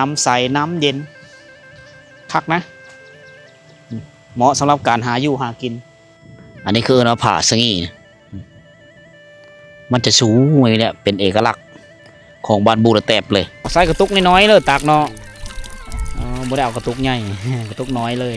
ນ້ຳໃສ ນ້ຳເຢັນ ຄັກນະ ເໝາະສຳລັບການຫາຢູ່ຫາກິນ. ອັນນີ້ຄືເອີ້ນວ່າຜາສະຫງິນ. ມັນຈະສູງໄວ້ແຫຼະ ເປັນເອກະລັກຂອງບ້ານບູລະແຕບເລີຍ. ໃຊ້ກະຕຸກນ້ອຍໆເລີຍຕັກເນາະ. ອໍ ບໍ່ໄດ້ເອົາກະຕຸກໃຫຍ່ ກະຕຸກນ້ອຍເລີຍ.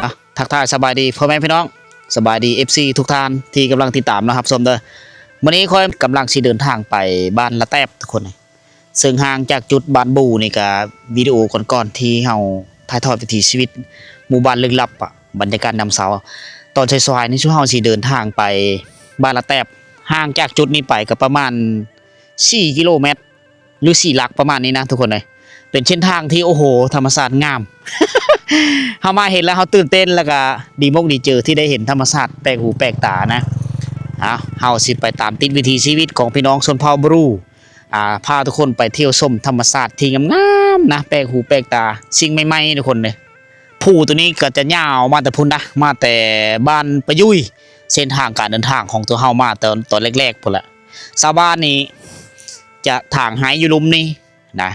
ອະ ທັກທາຍສະບາຍດີພໍ່ແມ່ພີ່ນ້ອງ. ສະບາຍດີ ເອັຟຊີ ທຸກທ່ານທີ່ກຳລັງຕິດຕາມ ແລະ ຮັບຊົມເດີ. ມື້ນີ້ຂ້ອຍກຳລັງຊິເດີນທາງໄປບ້ານລະແຕບທຸກຄົນ, ເຊິ່ງຫ່າງຈາກຈຸດບ້ານບູນີ້ກະ ວິດີໂອກ່ອນໆທີ່ເຮົາຖ່າຍທອດວິຖີຊີວິດໝູ່ບ້ານລຶກລັບ ອະ ບັນຍາກາດຍາມເຊົ້າຕອນສາຍໆນີ້ ຊຸມເຮົາຊິເດີນທາງໄປບ້ານລະແຕບ, ຫ່າງຈາກຈຸດນີ້ໄປກະປະມານສີ່ກິໂລແມັດ ຫຼື ສີ່ຫຼັກປະມານນີ້ນະທຸກຄົນເອີຍ. ເປັນເສັ້ນທາງທີ່ ໂອ້ໂຫ ທຳມະຊາດງາມ. ເຮົາມາເຫັນແລ້ວເຮົາຕື່ນເຕັ້ນ ແລ້ວກະດີມົກດີເຈີທີ່ໄດ້ເຫັນທຳມະຊາດແປກຫູແປກຕານະ. ເອົາ ເຮົາຊິໄປຕາມຕິດວິຖີຊີວິດຂອງພີ່ນ້ອງຊົນເຜົ່າບຣູ ອາ ພາທຸກຄົນໄປທ່ຽວຊົມທຳມະຊາດທີ່ງາມໆນະ ແປກຫູແປກຕາ ສິ່ງໃໝ່ໆທຸກຄົນເອີຍ. ພູໂຕນີ້ກະຈະຍາວມາແຕ່ພຸ້ນນະ ມາແຕ່ບ້ານປະຍຸຍ. ເສັ້ນທາງການເດີນທາງຂອງຕົວເຮົາມາຕອນ ຕອນແລກໆພຸ້ນແຫຼະ. ຊາວບ້ານນີ້ຈະຖາງໄຮ່ຢູ່ລຸ່ມນີ້ນະ.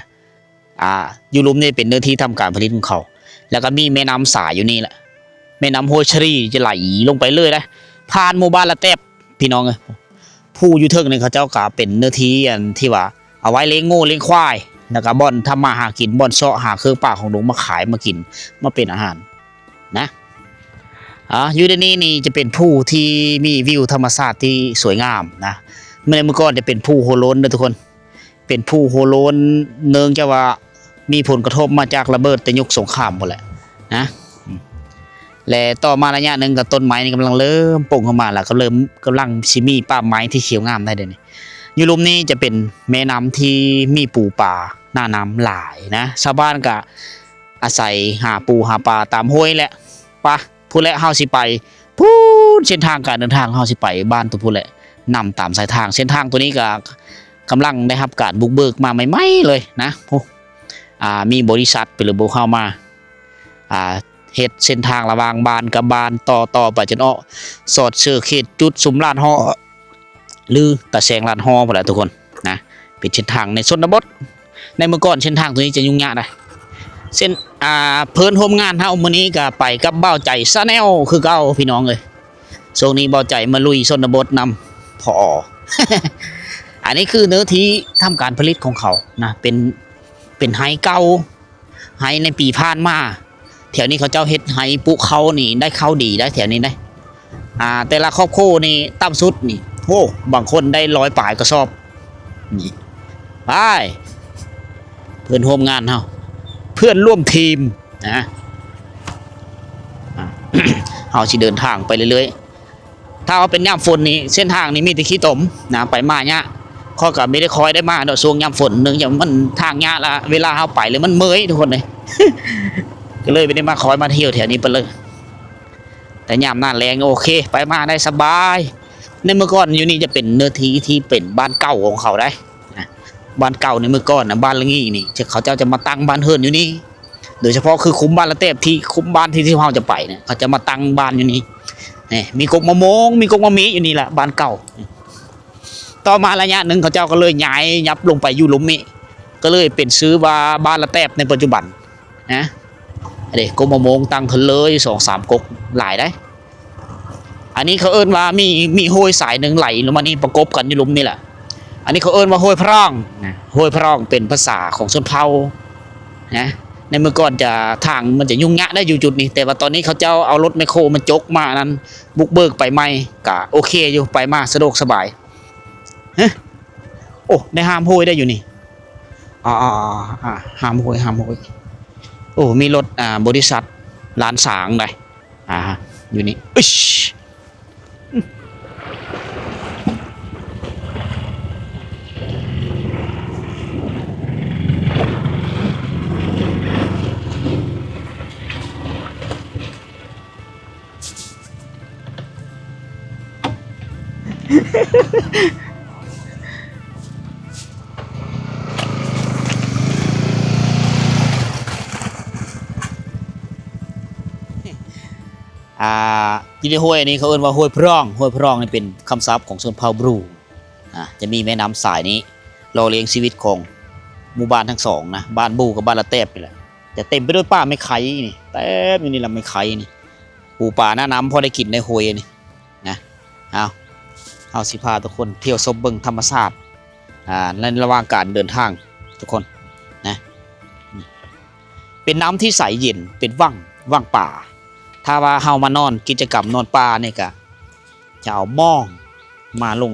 ອາ ຢູ່ລຸ່ມນີ້ເປັນເນື້ອທີ່ທຳການຜະລິດຂອງເຂົາ ແລ້ວກະມີແມ່ນ້ຳສາຍຢູ່ນີ້ແຫຼະ. ແມ່ນ້ຳຫ້ວຍຊະຣີຈະໄຫຼລົງໄປເລື້ອຍເດ້ ຜ່ານໝູ່ບ້ານລະແຕບ ພີ່ນ້ອງເອີຍ. ພູຢູ່ເທິງນີ້ເຂົາເຈົ້າກະເປັນເນື້ອທີ່ອັນທີ່ວ່າເອົາໄວ້ລ້ຽງງົວລ້ຽງຄວາຍ ແລ້ວກະບ່ອນທຳມາຫາກິນ ບ່ອນເຊາະຫາເຄື່ອງປ່າຂອງດົງມາຂາຍມາກິນ ມາເປັນອາຫານນະ. ອາ ຢູ່ໃນນີ້ນີ້ຈະເປັນພູທີ່ມີວິວທຳມະຊາດທີ່ສວຍງາມນະ. ເມື່ອໃນມື້ກ່ອນຈະເປັນພູໂຮໂລນເດີທຸກຄົນ. ເປັນພູໂຮໂລນ ເນື່ອງຈາກວ່າມີຜົນກະທົບມາຈາກລະເບີດແຕ່ຍຸກສົງຄາມພຸ້ນແຫຼະນະ. ແລະ ຕໍ່ມາໄລຍະໜຶ່ງກະຕົ້ນໄມ້ນີ້ກຳລັງເລີ່ມປົ່ງຂຶ້ນມາ ແລ້ວກະເລີ່ມ ກຳລັງຊິມີປ່າໄມ້ທີ່ຂຽວງາມໄດ້ເດນີ້. ຢູ່ລຸ່ມນີ້ຈະເປັນແມ່ນ້ຳທີ່ມີປູປາ ໜ້ານ້ຳຫຼາຍນະ. ຊາວບ້ານກະອາໄສຫາປູຫາປາຕາມຫ້ວຍແຫຼະ. ປະ ພຸ້ນແຫຼະ ເຮົາຊິໄປ ພຸ້ນ ເສັ້ນທາງການເດີນທາງເຮົາຊິໄປບ້ານໂຕພຸ້ນແຫຼະ ນຳຕາມສາຍທາງ. ເສັ້ນທາງໂຕນີ້ກະກຳລັງໄດ້ຮັບການບຸກເບີກມາໃໝ່ໆເລີຍນະ. ໂອ້ ອາ ມີບໍລິສັດເປັນລະບົບເຂົ້າມາ ອາ ເຮັດເສັ້ນທາງລະຫວ່າງບ້ານກັບບ້ານ ຕໍ່ ຕໍ່ໄປຈົນອອກ ສອດເສີເຂດຈຸດຊຸມລາດຫໍ ຫຼື ຕາແສງລາດຫໍພຸ້ນແຫຼະທຸກຄົນນະ. ເປັນເສັ້ນທາງໃນຊົນນະບົດ. ໃນມື້ກ່ອນເສັ້ນທາງໂຕນີ້ຈະຫຍຸ້ງຍາກນະ. ເສັ້ນ ອາ ເພື່ອນຮ່ວມງານເຮົາມື້ນີ້ກະໄປກັບບ່າວໃຈ Channel ຄືເກົ່າພີ່ນ້ອງເອີຍ. ຊ່ວງນີ້ບ່າວໃຈມາລຸຍຊົນນະບົດນຳ ພໍ. ອັນນີ້ຄືເນື້ອທີ່ທຳການຜະລິດຂອງເຂົານະ ເປັນ ເປັນໄຮ່ເກົ່າ ໄຮ່ໃນປີຜ່ານມາ. ແຖວນີ້ເຂົາເຈົ້າເຮັດໄຮ່ປູກເຂົ້ານີ້ ໄດ້ເຂົ້າດີໄດ໋ແຖວນີ້ໄດ໋. ອາ ແຕ່ລະຄອບຄົວນີ້ຕ່ຳສຸດນີ້ ໂອ້ ບາງຄົນໄດ້ຮ້ອຍປາຍກະສອບນີ້. ໄປ ເພື່ອນຮ່ວມງານເຮົາ ເພື່ອນຮ່ວມທີມນະ. ອາ ເຮົາຊິເດີນທາງໄປເລື້ອຍໆ. ຖ້າວ່າເປັນຍາມຝົນນີ້ ເສັ້ນທາງນີ້ມີແຕ່ຂີ້ຕົມນະ ໄປມາຍາກ. ຂ້ອຍກະບໍ່ໄດ້ຄ່ອຍໄດ້ມາດອກຊ່ວງຍາມຝົນ ເນື່ອງຈາກມັນທາງຍາກ ລະເວລາເຮົາໄປແລ້ວມັນເມື່ອຍທຸກຄົນເອີຍ ກະເລີຍບໍ່ໄດ້ມາຄ່ອຍມາທ່ຽວແຖວນີ້ປານໃດ. ແຕ່ຍາມໜ້າແລ້ງໂອເຄ ໄປມາໄດ້ສະບາຍ. ໃນເມື່ອກ່ອນຢູ່ນີ້ຈະເປັນເນື້ອທີ່ທີ່ເປັນບ້ານເກົ່າຂອງເຂົາໄດ໋ນະ. ບ້ານເກົ່າໃນເມື່ອກ່ອນນະ ບ້ານລະງິງນີ້ ເຂົາເຈົ້າຈະມາຕັ້ງບ້ານເຮືອນຢູ່ນີ້. ໂດຍສະເພາະຄືຄຸ້ມບ້ານລະແຕບ ທີ່ຄຸ້ມບ້ານທີ່ ທີ່ເຮົາຈະໄປນະ ເຂົາຈະມາຕັ້ງບ້ານຢູ່ນີ້. ນີ້ ມີກົກມະມ່ວງ ມີກົກມະມີຢູ່ນີ້ແຫຼະ ບ້ານເກົ່າ. ຕໍ່ມາໄລຍະໜຶ່ງ ເຂົາເຈົ້າກະເລີຍຍ້າຍຍັບລົງໄປຢູ່ລຸ່ມນີ້ ກະເລີຍເປັນຊື່ວ່າບ້ານລະແຕບໃນປັດຈຸບັນນະ. ອັນນີ້ກົກມະມ່ວງຕັ້ງຂຶ້ນເລີຍ ສອງສາມກົກ ຫຼາຍໄດ໋. ອັນນີ້ເຂົາເອີ້ນວ່າມີ ມີຫ້ວຍສາຍໜຶ່ງໄຫຼລົງມານີ້ປະກົບກັນຢູ່ລຸ່ມນີ້ແຫຼະ. ອັນນີ້ເຂົາເອີ້ນວ່າຫ້ວຍພຣອງນະ ຫ້ວຍພຣອງເປັນພາສາຂອງຊົນເຜົ່ານະ. ໃນເມື່ອກ່ອນຈະ ທາງມັນຈະຫຍຸ້ງຍາກໄດ໋ຢູ່ຈຸດນີ້ ແຕ່ວ່າຕອນນີ້ເຂົາເຈົ້າເອົາລົດແມັກໂຄມາຈົກມານັ້ນ ບຸກເບີກໄປໃໝ່ ກະໂອເຄຢູ່ ໄປມາສະດວກສະບາຍ. ຮະ ໂອ້ ໄດ້ຫ້າມຫ້ວຍໄດ້ຢູ່ນີ້. ອາ ອາ ອາ ອາ ຫ້າມຫ້ວຍ ຫ້າມຫ້ວຍ. ໂອ້ ມີລົດ ອາ ບໍລິສັດລ້ານຊ້າງໄດ໋ ອາ ຢູ່ນີ້. ອຶດ. ອ່າ ຢູ່ໃນຫ້ວຍນີ້ເຂົາເອີ້ນວ່າຫ້ວຍພຣອງ. ຫ້ວຍພຣອງນີ້ເປັນຄຳສັບຂອງຊົນເຜົ່າບຣູ ອ່າ ຈະມີແມ່ນ້ຳສາຍນີ້ຫຼໍ່ລ້ຽງຊີວິດຂອງໝູ່ບ້ານທັງສອງນະ, ບ້ານບູກັບບ້ານລະແຕບນີ້ແຫຼະ. ຈະເຕັມໄປດ້ວຍປ່າໄມ້ໄຄນີ້, ເຕັມຢູ່ນີ້ລະໄມ້ໄຄນີ້. ປູປາໜ້ານ້ຳພໍໄດ້ກິນໃນຫ້ວຍນີ້ນະ. ເອົາ ເຮົາຊິພາທຸກຄົນທ່ຽວຊົມເບິ່ງທຳມະຊາດ ອ່າ ໃນລະຫວ່າງການເດີນທາງທຸກຄົນນະ. ເປັນນ້ຳທີ່ໃສເຢັນ ເປັນວັງ ວັງປາ. ຖ້າວ່າເຮົາມານອນ ກິດຈະກຳນອນປ່ານີ້ກະຈະເອົາມອງມາລົງ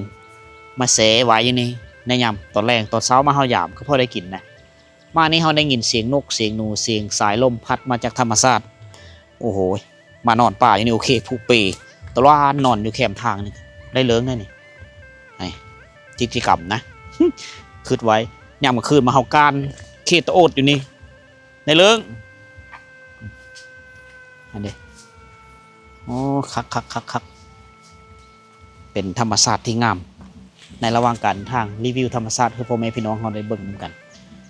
ມາແຊ່ໄວ້ຢູ່ນີ້ ໃນຍາມຕອນແລງ ຕອນເຊົ້າມາເຮົາຢາມກໍພໍໄດ້ກິນນະ. ມານີ້ເຮົາໄດ້ຍິນສຽງນົກ ສຽງໜູ ສຽງສາຍລົມພັດມາຈາກທຳມະຊາດ. ໂອ້ໂຫ ມານອນປ່າຢູ່ນີ້ໂອເຄ ຜູກເປ ຕະຫຼວານນອນຢູ່ແຄມທາງນີ້ ໄດ້ເລີງໄດ໋ນີ້. ນີ້ ຈິດຈະກຳນະ ຄຶດໄວ້ ຍາມກາງຄືນມາເຮົາການເຄດຕະໂອດຢູ່ນີ້ ໄດ້ເລີງ. ອັນນີ້ ໂອ້ ຄັກໆໆໆ. ເປັນທຳມະຊາດທີ່ງາມ. ໃນລະຫວ່າງການທາງ ຣີວິວທຳມະຊາດໃຫ້ພໍ່ແມ່ພີ່ນ້ອງເຮົາໄດ້ເບິ່ງນຳກັນ.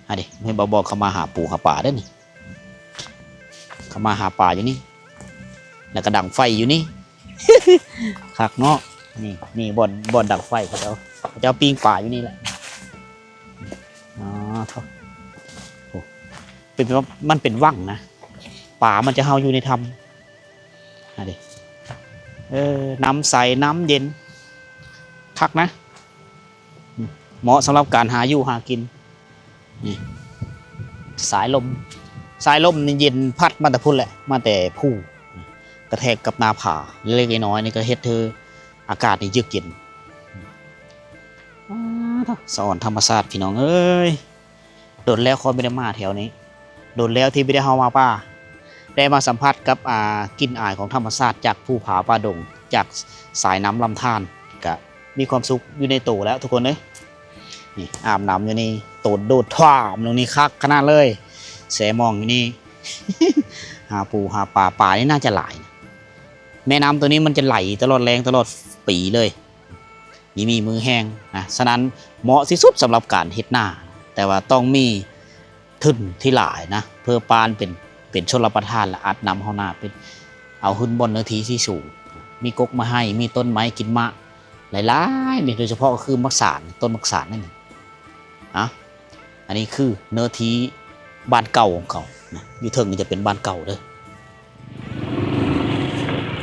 ອັນນີ້ ເຫັນບໍ່ ບອກເຂົາມາຫາປູຫາປາເດ້ນີ້. ເຂົາມາຫາປາຢູ່ນີ້ ແລ້ວກໍດັງໄຟຢູ່ນີ້. ຄັກເນາະ. ນີ້ ນີ້ບ່ອນ ບ່ອນດັງໄຟເຂົາເຈົ້າ ເຂົາເຈົ້າປີ້ງປາຢູ່ນີ້ແຫຼະ. ອໍ ໂທ້ ໂອ້ ເປັນ ມັນເປັນວັງນະ ປາມັນຈະເຮົາຢູ່ໃນຖ້ຳ. ອັນນີ້ ເອີ ນ້ຳໃສ ນ້ຳເຢັນ ຄັກນະ. ເໝາະສຳລັບການຫາຢູ່ຫາກິນ. ນີ້ ສາຍລົມ ສາຍລົມນີ້ເຢັນພັດມາແຕ່ພຸ້ນແຫຼະ ມາແຕ່ພູ ກະແທກກັບໜ້າຜາເລັກໆນ້ອຍໆນີ້ ກະເຮັດໃຫ້ອາກາດນີ້ເຢືອກເຢັນ. ອາ ສະອອນທຳມະຊາດພີ່ນ້ອງເອີຍ. ດົນແລ້ວຂ້ອຍບໍ່ໄດ້ມາແຖວນີ້ ດົນແລ້ວທີ່ບໍ່ໄດ້ເຮົາມາປ່າ ໄດ້ມາສຳຜັດກັບ ອ່າ ກິ່ນອາຍຂອງທຳມະຊາດ ຈາກພູຜາປ່າດົງ ຈາກສາຍນ້ຳລຳທານ ກະມີຄວາມສຸກຢູ່ໃນໂຕແລ້ວທຸກຄົນເອີຍ. ນີ້ ອາບນ້ຳຢູ່ນີ້ ໂຕນໂດດຖວາມລົງນີ້ ຄັກຂະໜາດເລີຍ ແຊ່ມອງຢູ່ນີ້ ຫາປູຫາປາ. ປານີ້ໜ້າຈະຫຼາຍ ແມ່ນ້ຳໂຕນີ້ມັນຈະໄຫຼຕະຫຼອດແລ້ງຕະຫຼອດປີເລີຍ. ມີມີມື້ແຫ້ງນະ. ສະນັ້ນເໝາະທີ່ສຸດສຳລັບການເຮັດນາ ແຕ່ວ່າຕ້ອງມີທຶນທີ່ຫຼາຍນະ ເພື່ອປ່ານເປັນ ເປັນຊົນລະປະທານ ແລະ ອັດນ້ຳເຂົ້ານາ ເປັນ ເອົາຂຶ້ນບ່ອນເນື້ອທີ່ທີ່ສູງ ມີກົກໄມ້ໄຜ່ ມີຕົ້ນໄມ້ກິນໝາກຫຼາຍໆນີ້ ໂດຍສະເພາະກໍຄືໝາກສານ ຕົ້ນໝາກສານນັ້ນ. ອະ ອັນນີ້ຄືເນື້ອທີ່ບ້ານເກົ່າຂອງເຂົານະ ຢູ່ເທິງນີ້ຈະເປັນບ້ານເກົ່າເດີ.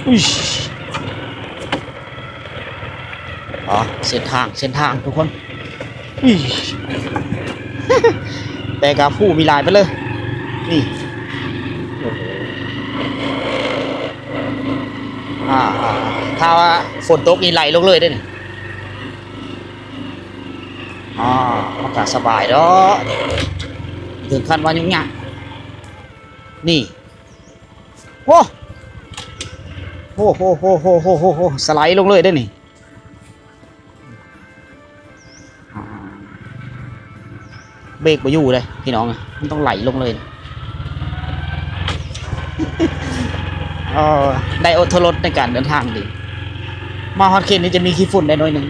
ອຸ້ຍ ອໍ ເສັ້ນທາງ ເສັ້ນທາງທຸກຄົນ. ອຸ້ຍ ແຕ່ກະຜູ້ມີຫຼາຍໄປເລີຍ ນີ້. ອາ ຖ້າວ່າຝົນຕົກນີ້ໄຫຼລົງເລີຍເດ້ນີ້. ອາ ມັນກະສະບາຍດອກ ເຖິງຂັ້ນວ່າຫຍຸ້ງຍາກນີ້. ໂອ້ ໂອ້ໂຫ ສະໄລລົງເລີຍເດ້ນີ້. ເບຣກບໍ່ຢູ່ເດ້ພີ່ນ້ອງ ມັນຕ້ອງໄຫຼລົງເລີຍ. ເອີ ໄດ້ອົດທົນລົດໃນການເດີນທາງດີ. ມາຮອດເຂດນີ້ຈະມີຂີ້ຝຸ່ນໄດ້ໜ້ອຍໜຶ່ງ.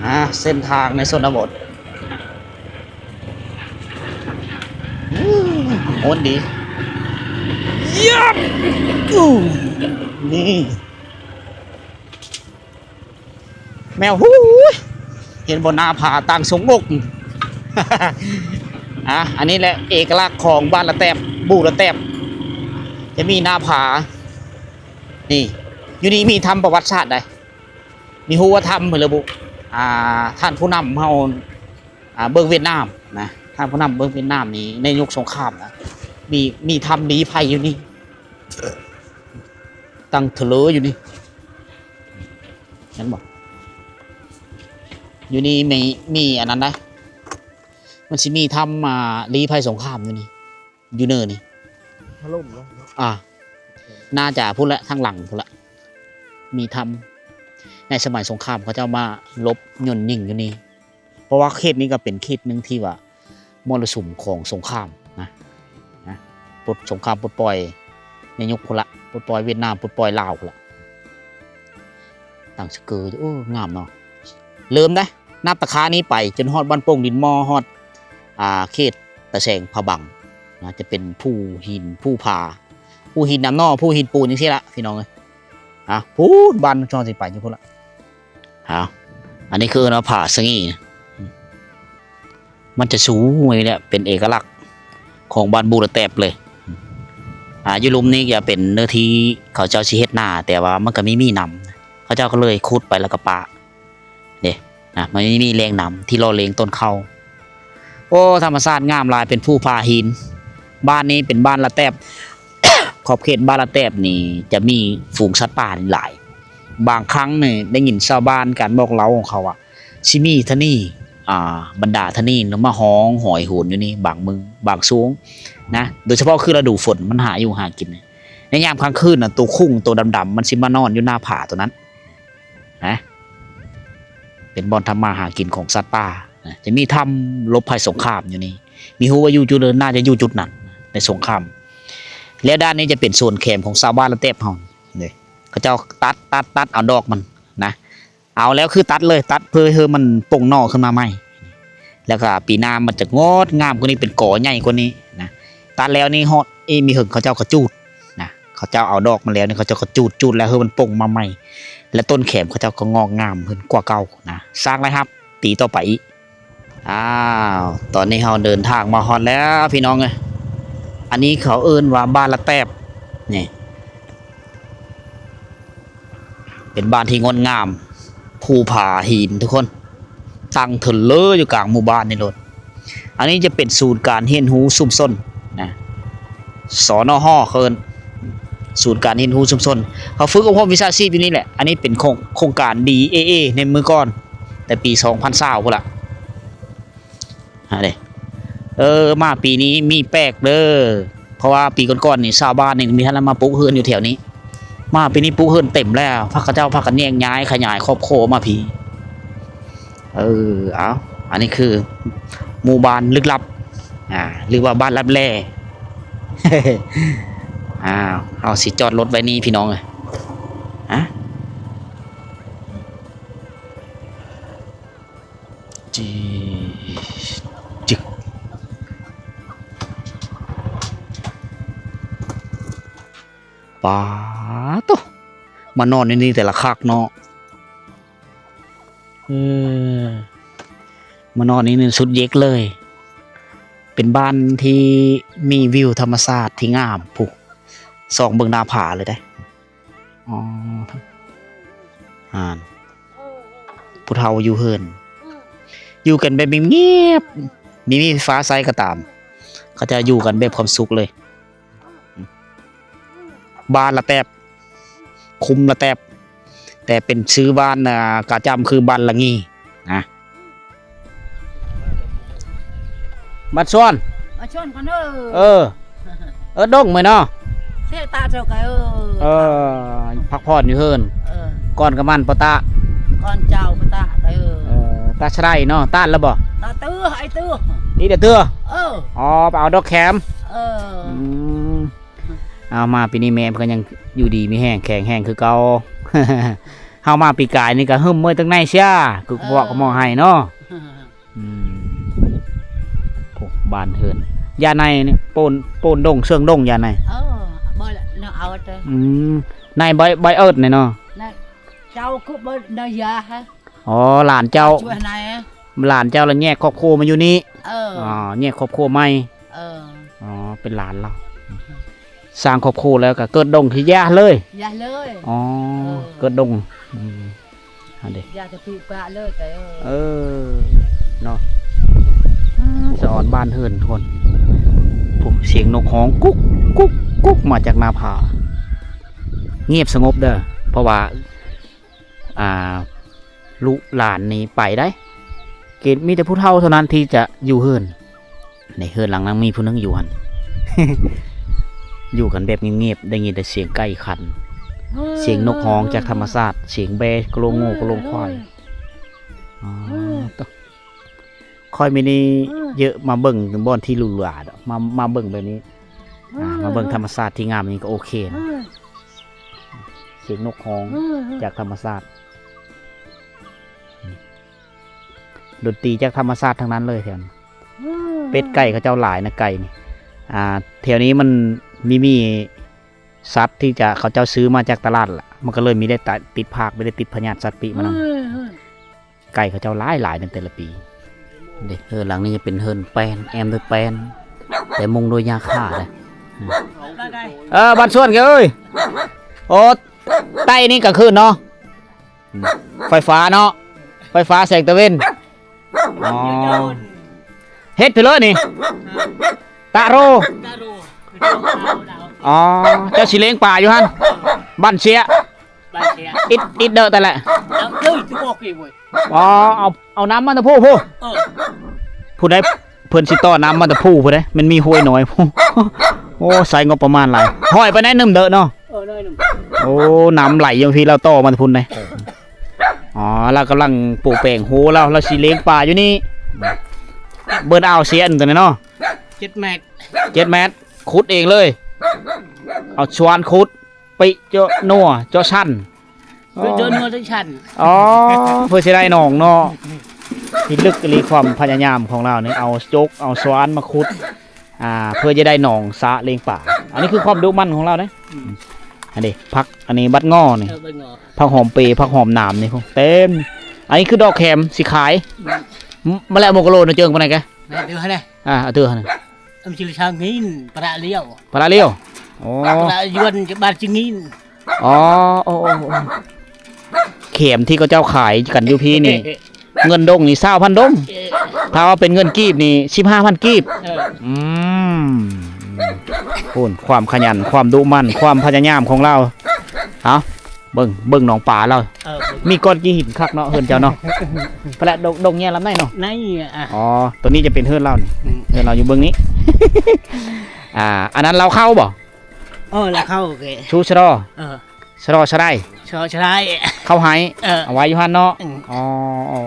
ອາ ເສັ້ນທາງໃນຊົນນະບົດ ໂອ້ ມ່ວນດີ. ຢາບ ອູ້ ນີ້ ແມວ ຫູ ເຫັນບໍ່ ໜ້າຜາຕ່າງຊົງອົກ. ອາ ອັນນີ້ແຫຼະເອກະລັກຂອງບ້ານລະແຕບ ບູລະແຕບ ຈະມີໜ້າຜາ. ນີ້ ຢູ່ນີ້ມີຖ້ຳປະຫວັດສາດໃດ໋ ມີຮູ້ວ່າຖ້ຳເພິ່ນລະບຸ ອ່າ ທ່ານຜູ້ນຳເຮົາ ອ່າ ເບິ່ງຫວຽດນາມນະ ທ່ານຜູ້ນຳເບິ່ງຫວຽດນາມນີ້ ໃນຍຸກສົງຄາມນະ ມີ ມີຖ້ຳລີ້ໄພຢູ່ນີ້ ຕັ້ງເທີເລີຢູ່ນີ້ ເຫັນບໍ່? ຢູ່ນີ້ມີ ມີອັນນັ້ນນະ ມັນຊິມີຖ້ຳ ອ່າ ລີ້ໄພສົງຄາມຢູ່ນີ້ ຢູ່ເນີນີ້ ຖະຫຼົ່ມເນາະ ອ່າ ໜ້າຈະພຸ້ນແຫຼະ ທາງຫຼັງພຸ້ນແຫຼະ ມີຖ້ຳ ໃນສະໄໝສົງຄາມເຂົາເຈົ້າມາຫຼົບຍົນຍິງຢູ່ນີ້ ເພາະວ່າເຂດນີ້ກໍເປັນເຂດໜຶ່ງທີ່ວ່າມໍລະສຸມຂອງສົງຄາມນະ ນະ ປົດ ສົງຄາມປົດປ່ອຍໃນຍຸກພຸ້ນລະ ປົດປ່ອຍຫວຽດນາມ ປົດປ່ອຍລາວພຸ້ນລະ ຕັ້ງສະເກີ ໂອ້ ງາມເນາະ ເລີ່ມໄດ໋ ນັບຕາຂານີ້ໄປຈົນຮອດບ້ານໂປ່ງດິນໝໍ້ ຮອດ ອ່າ ເຂດຕາແສງພະບັງ ອາດຈະເປັນພູຫີນ ພູຜາ ພູຫີນນ້ຳໜໍ່ ພູຫີນປູນ ຈັ່ງຊີ້ລະພີ່ນ້ອງເອີຍ. ອາ ພຸ້ນ ບ້ານຊ່ອງຊິໄປຢູ່ພຸ້ນລະ. ເອົາ ອັນນີ້ຄືເອີ້ນວ່າຜາສະຫງິນ ມັນຈະສູງນີ້ແຫຼະ ເປັນເອກະລັກຂອງບ້ານບູລະແຕບເລີຍ. ອາ ຢູ່ລຸ່ມນີ້ຈະເປັນເນື້ອທີ່ເຂົາເຈົ້າຊິເຮັດນາ ແຕ່ວ່າມັນກໍມີໝີ່ນຳ ເຂົາເຈົ້າກໍເລີຍຂຸດໄປແລ້ວກໍປະເດ້. ນະ ມັນມີແຫຼ່ງນ້ຳທີ່ຫຼໍ່ເລງຕົ້ນເຂົ້າ. ໂອ້ ທຳມະຊາດງາມຫຼາຍ ເປັນພູຜາຫີນ. ບ້ານນີ້ເປັນບ້ານລະແຕບ ຂອບເຂດບ້ານລະແຕບນີ້ຈະມີຝູງສັດປ່ານີ້ຫຼາຍ. ບາງຄັ້ງນີ້ໄດ້ຍິນຊາວບ້ານການບອກເລົ່າຂອງເຂົາວ່າ ຊິມີທະນີ ອ່າ ບັນດາທະນີມາຮ້ອງຫອຍໂຫນຢູ່ນີ້ບາງມື້ບາງຊ່ວງນະ, ໂດຍສະເພາະຄືລະດູຝົນມັນຫາຢູ່ຫາກິນ. ໃນຍາມກາງຄືນນະ ໂຕຄຸງໂຕດຳໆ ມັນຊິມານອນຢູ່ໜ້າຜາໂຕນັ້ນນະ, ເປັນບ່ອນທຳມາຫາກິນຂອງສັດປ່ານະ. ຈະມີຖ້ຳຫຼົບໄພສົງຄາມຢູ່ນີ້, ມີຮູ້ວ່າຢູ່ຈຸດໃດ ໜ້າຈະຢູ່ຈຸດນັ້ນໃນສົງຄາມ. ແລ້ວດ້ານນີ້ຈະເປັນສວນແຄມຂອງຊາວບ້ານລະແຕບເຮົາເດ້, ເຂົາເຈົ້າຕັດ ຕັດ ຕັດເອົາດອກມັນນະ. ເອົາແລ້ວຄືຕັດເລີຍ, ຕັດເພື່ອໃຫ້ມັນປົ່ງໜໍ່ຂຶ້ນມາໃໝ່, ແລ້ວກໍປີໜ້າມັນຈະງົດງາມກວ່ານີ້ ເປັນກໍໃຫຍ່ກວ່ານີ້ນະ. ຕັດແລ້ວນີ້ຮອດອີ່ມີເຫິງເຂົາເຈົ້າກໍຈູດນະ, ເຂົາເຈົ້າເອົາດອກມາແລ້ວນີ້ ເຂົາເຈົ້າກໍຈູດ, ຈູດແລ້ວໃຫ້ມັນປົ່ງມາໃໝ່ ແລະ ຕົ້ນແຄມເຂົາເຈົ້າກໍງອກງາມຂຶ້ນກວ່າເກົ່ານະ, ສ້າງລາຍຮັບປີຕໍ່ໄປອີກ. ອ້າວ ຕອນນີ້ເຮົາເດີນທາງມາຮອດແລ້ວພີ່ນ້ອງເອີຍ. ອັນນີ້ເຂົາເອີ້ນວ່າບ້ານລະແຕບນີ້. ເປັນບ້ານທີ່ງົດງາມ, ພູຜາຫີນທຸກຄົນ, ຕັ້ງເທີນເລີຢູ່ກາງໝູ່ບ້ານນີ້ໂລດ. ອັນນີ້ຈະເປັນສູນການຮຽນຮູ້ຊຸມຊົນນະ, ສນຮ ເຂົາເອີ້ນ ສູນການຮຽນຮູ້ຊຸມຊົນ. ເຂົາຝຶກອົບຮົມວິຊາຊີບຢູ່ນີ້ແຫຼະ. ອັນນີ້ເປັນໂຄງ ໂຄງການ ດີເອເອ ໃນມື້ກ່ອນ, ແຕ່ປີສອງພັນຊາວພຸ້ນລະ. ຫາເດ້ ເອີ ມາປີນີ້ມີແປກເດີ, ເພາະວ່າປີກ່ອນໆນີ້ຊາວບ້ານນີ້ມີທ່ານລະມາປຸກເຮືອນຢູ່ແຖວນີ້, ມາປີນີ້ປຸກເຮືອນເຕັມແລ້ວ, ພວກເຂົາເຈົ້າພາກັນແຍກຍ້າຍຂະຫຍາຍຄອບຄົວມາພີ້. ເອີ ເອົາ ອັນນີ້ຄືໝູ່ບ້ານລຶກລັບ ອ່າ ຫຼືວ່າບ້ານລັບແລ. ອ້າວ ເຮົາຊິຈອດລົດໄວ້ນີ້ພີ່ນ້ອງເອີຍ. ຮະ ຈີ ຈຶ່ກ ປາໂຕ ມານອນໃນນີ້ແຕ່ລະຄັກເນາະ. ເອີ ມານອນໃນນີ້ສຸດເຢັກເລີຍ. ເປັນບ້ານທີ່ມີວິວທຳມະຊາດທີ່ງາມພຸ້ນ, ສ່ອງເບິ່ງໜ້າຜາເລີຍເດ້. ອໍ ອ່າ ຜູ້ເຖົ້າຢູ່ເຮືອນ ຢູ່ກັນແບບງຽບໆ, ມີ ມີໄຟຟ້າໃຊ້ກໍຕາມ, ເຂົາເຈົ້າຢູ່ກັນແບບຄວາມສຸກເລີຍ. ບ້ານລະແຕບ ຄຸ້ມລະແຕບ, ແຕ່ເປັນຊື່ບ້ານ ອ່າ ກະຈຳຄືບ້ານລະງີນະ. ບັດຊວນ ບັດຊວນກ່ອນເດີ. ເອີ ເອີ ດົງມື້ເນາະ ເສຕາເຈົ້າກະ ເອີ ເອີ ພັກຜ່ອນຢູ່ເຮືອນ. ເອີ ກ່ອນກະໝັ້ນປະຕະ ກ່ອນເຈົ້າປະຕະ ເອີ ເອີ ຕາຊະໄດເນາະ. ຕາດລະບໍ່? ຕາເຕີ ໄອ້ເຕີ ອີດເຕີ. ເອີ ອໍ ໄປເອົາດອກແຂມ. ເອີ ອືມ ເອົາ ມາປີນີ້ແມ່ເພິ່ນກໍຍັງຢູ່ດີມີແຮງ ແຂງແຮງຄືເກົ່າ. ເຮົາມາປີກາຍນີ້ກໍຫຶ້ມເມື່ອຍຕັ້ງໃນເສຍ ຄືເພາະກໍໝໍໃຫ້ເນາະ. ອືມ ໂອ້ ບ້ານເຮືອນ ຢາໃນນີ້ ໂປນ ໂປນດົງ ເຊື່ອງດົງ ຢາໃນ. ເອີ ບໍ່ລະ ເອົາແຕ່ ອືມ ໃນໃບ ໃບເອິດນີ້ເນາະ. ໃນ ເຈົ້າຄືບໍ່ໄດ້ຢາຮະ. ອໍ ຫຼານເຈົ້າ ຊ່ວຍໃນ ຫຼານເຈົ້າລະແຍກຄອບຄົວມາຢູ່ນີ້. ເອີ ອໍ ແຍກຄອບຄົວໃໝ່. ເອີ ອໍ ເປັນຫຼານລາວ ສ້າງຄອບຄົວແລ້ວກໍເກີດດົງທີ່ຢາເລີຍ. ຢາເລີຍ. ອໍ ເອີ ເກີດດົງ. ອືມ ຫັ້ນເດ້ ຢາກະປິປະເລີຍແຕ່ ເອີ ເອີ ເນາະ. ອາ ສະອອນບ້ານເຮືອນທຸກຄົນ. ໂອ້ ສຽງນົກຮ້ອງກຸກ ກຸກ ກຸກ ມາຈາກໜ້າຜາ. ງຽບສະຫງົບເດີ ເພາະວ່າ ອ່າ ລູກຫຼານນີ້ໄປໄດ໋. ເກດມີແຕ່ຜູ້ເຖົ້າເທົ່ານັ້ນທີ່ຈະຢູ່ເຮືອນ. ໃນເຮືອນຫຼັງນັ້ນມີຜູ້ໜຶ່ງຢູ່ຫັ້ນ ຢູ່ກັນແບບງຽບໆ ໄດ້ຍິນແຕ່ສຽງໄກ່ຂັນ ສຽງນົກຮ້ອງຈາກທຳມະຊາດ ສຽງແບ້ກະໂລງງົວກະໂລງຄວາຍ. ອໍ ໂຕ ຂ້ອຍມີນີ້ເຢີະ ມາເບິ່ງບ່ອນທີ່ຫຼູຫຼາດອກ ມາ ມາເບິ່ງແບບນີ້ ອ່າ ມາເບິ່ງທຳມະຊາດທີ່ງາມນີ້ກໍໂອເຄນະ. ສຽງນົກຮ້ອງຈາກທຳມະຊາດ ດົນຕີຈາກທຳມະຊາດທັງນັ້ນເລີຍແຖວນີ້. ເປັດໄກ່ເຂົາເຈົ້າຫຼາຍນະ ໄກ່ນີ້ ອ່າ ແຖວນີ້ມັນມີ ມີສັດທີ່ຈະ ເຂົາເຈົ້າຊື້ມາຈາກຕະຫຼາດລະ ມັນກໍເລີຍມີໄດ້ຕິດພາກ ມີໄດ້ຕິດພະຍາດສັດປີກມານຳ. ເອີ ເອີ ໄກ່ເຂົາເຈົ້າຫຼາຍໆໃນແຕ່ລະປີເດ້. ເຮືອນຫຼັງນີ້ຈະເປັນເຮືອນແປ້ນ ແອ້ມດ້ວຍແປ້ນ ແຕ່ມຸງດ້ວຍຫຍ້າຄາເດ້. ເອີ ບ້ານສວນເອີຍ ໂອ້ ໃຕ້ນີ້ກາງຄືນເນາະ ໄຟຟ້າເນາະ ໄຟຟ້າແສງຕາເວັນ. ອໍ ເຮັດເພິ່ນເລີຍນີ້ ຕາໂຣ. ອໍ ເຈົ້າຊິລ້ຽງປາຢູ່ຫັ້ນ ບ້ານເຊຍ ບ້ານເຊຍ ອິດ ອິດເດີແຕ່ແຫຼະ. ອໍ ເອົາ ເອົານ້ຳມາແຕ່ພູ້ ເອີ ຜູ້ໃດ ເພິ່ນຊິຕໍ່ນ້ຳມາແຕ່ພູ້ພຸ້ນເດ້ ມັນມີຫ້ວຍນ້ອຍ. ໂອ້ ໃຊ້ງົບປະມານຫຼາຍ ຫ້ອຍໄປໜ້ອຍໜຶ່ງເດີເນາະ. ເອີ ໜ້ອຍໜຶ່ງ. ໂອ້ ນ້ຳໄຫຼຢູ່ພີ້ ລາວຕໍ່ມາແຕ່ພຸ້ນເດ້. ອໍ ລາວກຳລັງປູແປງໂຮລາວ ລາວຊິລ້ຽງປາຢູ່ນີ້. ເບິ່ງເອົາເຊຍອັນຕົວນີ້ເນາະ ເຈັດແມັດ ເຈັດແມັດ ຂຸດເອງເລີຍ ເອົາຊວນຂຸດ ປິເຈາະນົວເຈາະຊັ້ນ ປິເຈາະນົວເຈາະຊັ້ນ. ອໍ ເພື່ອຊິໄດ້ໜອງເນາະ ພິລຶກອີ່ຫຼີຄວາມພະຍາຍາມຂອງລາວນີ້ ເອົາຈົກເອົາຊວນມາຂຸດ ອ່າ ເພື່ອຈະໄດ້ໜອງສະລ້ຽງປາ. ອັນນີ້ຄືຄວາມດຸໝັ່ນຂອງລາວເດ້. ອືມ ອັນນີ້ຜັກ ອັນນີ້ບັກງໍນີ້ ເອີ ບັກງໍ ຜັກຫອມເປ ຜັກຫອມໜາມນີ້ເຕັມ. ອັນນີ້ຄືດອກແຄມຊິຂາຍ. ອືມ ມາແລ້ວໂມກະໂລນະເຈີງປານໃດກະ? ແມ່ນຢູ່ຫັ້ນແຫຼະ. ອ່າ ເອົາເທື່ອຫັ້ນ ອຳຊິລະຊາວງິນ ປະລະລ້ຽວ ປະລະລ້ຽວ. ໂອ້ ປະລະຢວນຈະບາດຊິງິນ. ອໍ ໂອ້ ໂອ້ ໂອ້ ແຄມທີ່ເຂົາເຈົ້າຂາຍກັນຢູ່ພີ້ນີ້ ເງິນດົງນີ້ຊາວພັນດົງ ເອີ ຖ້າວ່າເປັນເງິນກີບນີ້ສິບຫ້າພັນກີບ. ເອີ ອືມ ໂອ້ ຄວາມຂະຫຍັນ ຄວາມດຸໝັ່ນ ຄວາມພະຍາຍາມຂອງລາວ. ເອົາ ເບິ່ງ ເບິ່ງໜອງປາລາວ. ເອີ ມີກ້ອນກີ່ຫີນຄັກເນາະ ເຮືອນເຈົ້າເນາະ. ໄປລະ ດົງ ດົງແຍ່ລຳໄນເນາະ ໃນ. ອໍ ຕົວນີ້ຈະເປັນເຮືອນລາວນີ້. ອືມ ເຮືອນລາວຢູ່ເບື້ອງນີ້. ອ່າ ອັນນັ້ນລາວເຂົ້າບໍ່? ເອີ ລາວເຂົ້າ. ໂອເຄ ຊູສະລໍ. ເອີ ສະລໍສະໄດ ສະລໍສະໄດ ເຂົ້າໄຮ່. ເອີ ເອົາໄວ້ຢູ່ຫັ້ນເນາະ. ອືມ ອໍ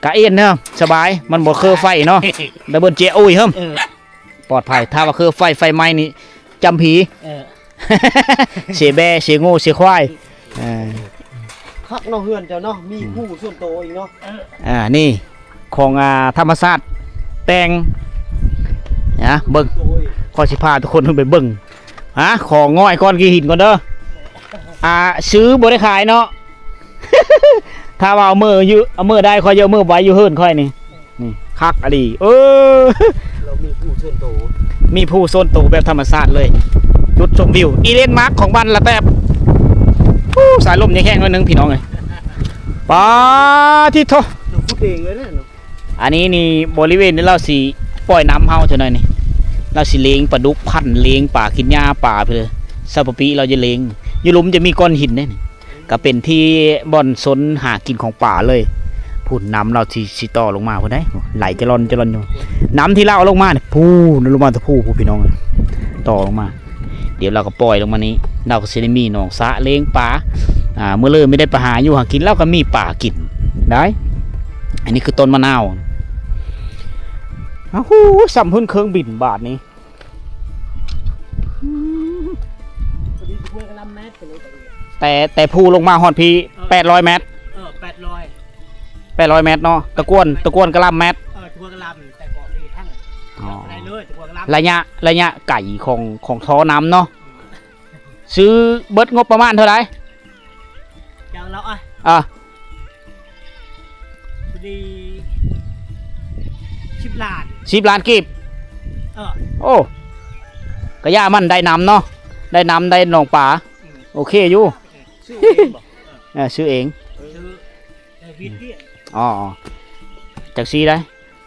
ກະເອັນເນາະ ສະບາຍ ມັນບໍ່ຄືໄຟເນາະ. ດັບເບິນເຈຍໂອ້ຍເຮີ້ມ. ເອີ ປອດໄພ. ຖ້າວ່າຄືໄຟ ໄຟໄໝ້ນີ້ຈຳຜີ. ເອີ ເສຍແບ້ ເສຍງູ ເສຍຄວາຍ. ເອີ ຄັກເນາະ ເຮືອນເຈົ້າເນາະ ມີ ອືມ ພູສ່ວນໂຕອີກເນາະ. ອ່າ ນີ້ຂອງ ອ່າ ທຳມະຊາດແຕ່ງນະ. ເບິ່ງ ໂອ້ຍ ຂ້ອຍຊິພາທຸກຄົນໄປເບິ່ງ. ຮະ ຂໍງ້ອຍກ້ອນກີ່ຫີນກ່ອນເດີ. ອ່າ ຊື້ບໍ່ໄດ້ຂາຍເນາະ. ຖ້າວ່າເອົາເມືອຢູ່ ເອົາເມືອໄດ້ ຂ້ອຍຈະເອົາເມືອໄວ້ຢູ່ເຮືອນຂ້ອຍນີ້. ນີ້ຄັກອີ່ຫຼີ. ເອີ ລາວມີພູສ່ວນໂຕ ມີພູສ່ວນໂຕແບບທຳມະຊາດເລີຍ. ຈຸດຊົມວິວອີເລນມາກຂອງບ້ານລະແຕບ. ໂອ້ ສາຍລົມຍັງແຮງໜ້ອຍໜຶ່ງພີ່ນ້ອງເອີຍ. ປາທິໂທ ເຈົ້າຂຸດເອງເລີຍເນາະ. ອັນນີ້ນີ້ ບໍລິເວນນີ້ລາວຊິປ່ອຍນ້ຳເຮົາເທື່ອໜ້ອຍນີ້ ລາວຊິລ້ຽງປາດຸກ ພັນລ້ຽງປາ ກິນຫຍ້າປາໄປເລີຍ. ຊາວປະປີລາວຈະລ້ຽງ ຢູ່ລຸ່ມຈະມີກ້ອນຫີນເດ້ນີ້. ກະເປັນທີ່ບ່ອນຊົນຫາກິນຂອງປາເລີຍ. ພຸ້ນນ້ຳລາວຊິ ຊິຕໍ່ລົງມາພຸ້ນໃດ໋ ໄຫຼຈະລ່ອນຈະລ່ອນຢູ່. ນ້ຳທີ່ລາວເອົາລົງມານີ້ ພຸ້ນລົງມາແຕ່ພູ້ພຸ້ນພີ່ນ້ອງ ຕໍ່ລົງມາ. ດຽວລາວກໍປ່ອຍລົງມານີ້ ລາວກໍຊິໄດ້ມີໜອງສະລ້ຽງປາ. ອ່າ ມື້ເລີມີໄດ້ໄປຫາຢູ່ຫາກິນ ລາວກໍມີປາກິນໄດ້. ອັນນີ້ຄືຕົ້ນມະນາວ. ອ້າວ ສ່ຳຫຶ້ນເຄື່ອງບິນບາດນີ້. ແຕ່ ແຕ່ພູລົງມາຮອດພີ້ ເອີ ແປດຮ້ອຍແມັດ. ເອີ ແປດຮ້ອຍ ແປດຮ້ອຍແມັດເນາະ. ຕະກວນ ຕະກວນກະລຳແມັດ. ເອີ ຕະກວນກະລຳ ແຕ່ບໍ່ມີທັງ. ອໍ ໄດ້ເລີຍ ຕະກວນກະລຳ. ໄລຍະ ໄລຍະໄກຂອງ ຂອງທໍ່ນ້ຳເນາະ. ອືມ ຊື້ເບິດງົບປະມານເທົ່າໃດ? ເຈົ້າລາວ ອ່ະ ອ່າ ພໍດີສິບລ້ານ ສິບລ້ານກີບ. ເອີ ໂອ້ ກະຢ່າມັນໄດ້ນ້ຳເນາະ ໄດ້ນ້ຳໄດ້ໜອງປາ. ອືມ ໂອເຄຢູ່. ຊື້ເອງບໍ່? ເອີ ຊື້ເອງ. ຊື້ ອໍ ຈັ່ງຊີ້ໄດ໋.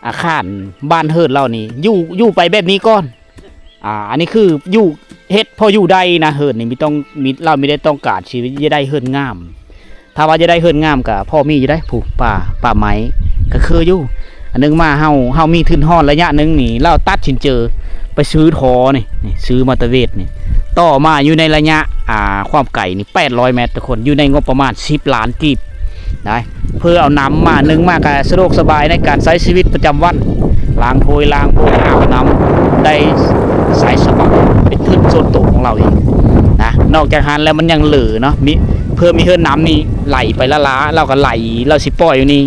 ອາຄານບ້ານເຮືອນລາວນີ້ ຢູ່ ຢູ່ໄປແບບນີ້ກ່ອນ. ອ່າ ອັນນີ້ຄືຢູ່ ເຮັດພໍຢູ່ໄດ້ນະ ເຮືອນນີ້ມີຕ້ອງ ມີ ລາວມີໄດ້ຕ້ອງການຊິຈະໄດ້ເຮືອນງາມ. ຖ້າວ່າຈະໄດ້ເຮືອນງາມກະພໍມີຢູ່ໄດ໋ ຜູ້ ປ່າ ປ່າໄມ້ກະຄືຢູ່. ອັນໜຶ່ງມາເຮົາ ເຮົາມີທຶນຮອດໄລຍະໜຶ່ງນີ້ ລາວຕັດສິນເຈີໄປຊື້ທໍ່ນີ້ ນີ້ ຊື້ມອເຕີເວດນີ້ ຕໍ່ມາຢູ່ໃນໄລຍະ ອ່າ ຄວາມໄກນີ້ ແປດຮ້ອຍແມັດທຸກຄົນ ຢູ່ໃນງົບປະມານສິບລ້ານກີບໄດ໋ ເພື່ອເອົານ້ຳມາ ໜຶ່ງມາກະສະດວກສະບາຍໃນການໃຊ້ຊີວິດປະຈຳວັນ ລ້າງຖ້ວຍລ້າງໂບຍອາບນ້ຳ ໄດ້ໃຊ້ສະບາຍ ເປັນທຶນສ່ວນໂຕຂອງລາວເອງນະ. ນອກຈາກຫັ້ນແລ້ວມັນຍັງເຫຼືອເນາະ ມີ ເພື່ອມີເຮືອນນ້ຳນີ້ໄຫຼໄປລ້າໆ ລາວກະໄຫຼ ລາວຊິປ່ອຍຢູ່ນີ້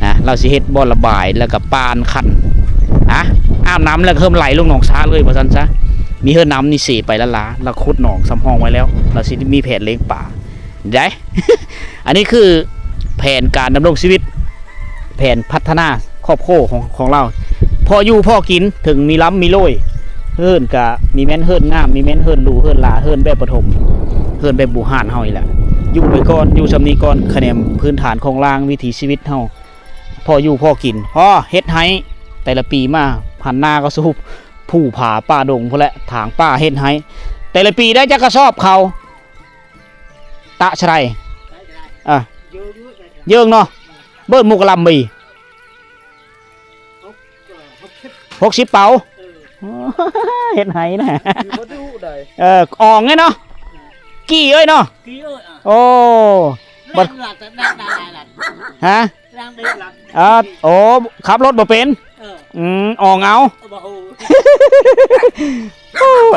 ນະ ລາວຊິເຮັດບ່ອນລະບາຍ ແລ້ວກະປ່ານຄັນ ອາບນ້ຳແລ້ວກໍເລີ່ມໄຫຼລົງໜອງຊາເລີຍວ່າຊັ້ນຊະ. ມີເຮືອນນ້ຳນີ້ເສໄປລ້າໆ ລາວຂຸດໜອງສຳຮອງໄວ້ແລ້ວ ລາວຊິມີແຜນລ້ຽງປາໄດ້. ອັນນີ້ຄືແຜນການດຳລົງຊີວິດ ແຜນພັດທະນາຄອບຄົວຂອງ ຂອງລາວ ພໍຢູ່ພໍກິນ ເຖິງມີລ່ຳມີລວຍ. ເຮືອນກະມີແມ່ນເຮືອນງາມ ມີແມ່ນເຮືອນຫຼູເຮືອນຫຼາ ເຮືອນແບບປະຖົມ ເຮືອນແບບບູຮານເຮົານີ້ແຫຼະ. ຢູ່ໄປກ່ອນ ຢູ່ຊ່ຳນີ້ກ່ອນ ຂະແໜງພື້ນຖານໂຄງລ່າງວິຖີຊີວິດເຮົາ ພໍຢູ່ພໍກິນ. ພໍເຮັດໄຮ່ ແຕ່ລະປີມາ ຫັນໜ້າກໍສູ່ພູຜາປ່າດົງພຸ້ນແຫຼະ ຖາງປ່າເຮັດໄຮ່. ແຕ່ລະປີໄດ້ຈັກກະສອບເຂົ້າ ຕະຊະໄດ? ເອີ ເຢີງເນາະ ເບີດໝູກກະລຳບີ ຫົກສິບເປົາ. ເອີ ເຮັດໄຮ່ນະ ເອີ ອອງເລີຍເນາະ ກີ້ເອີຍເນາະ. ໂອ້ ບັດ ຮະ? ເອີ ໂອ້ ຂັບລົດບໍ່ເປັນ. ເອີ ອືມ ອອງເອົາ.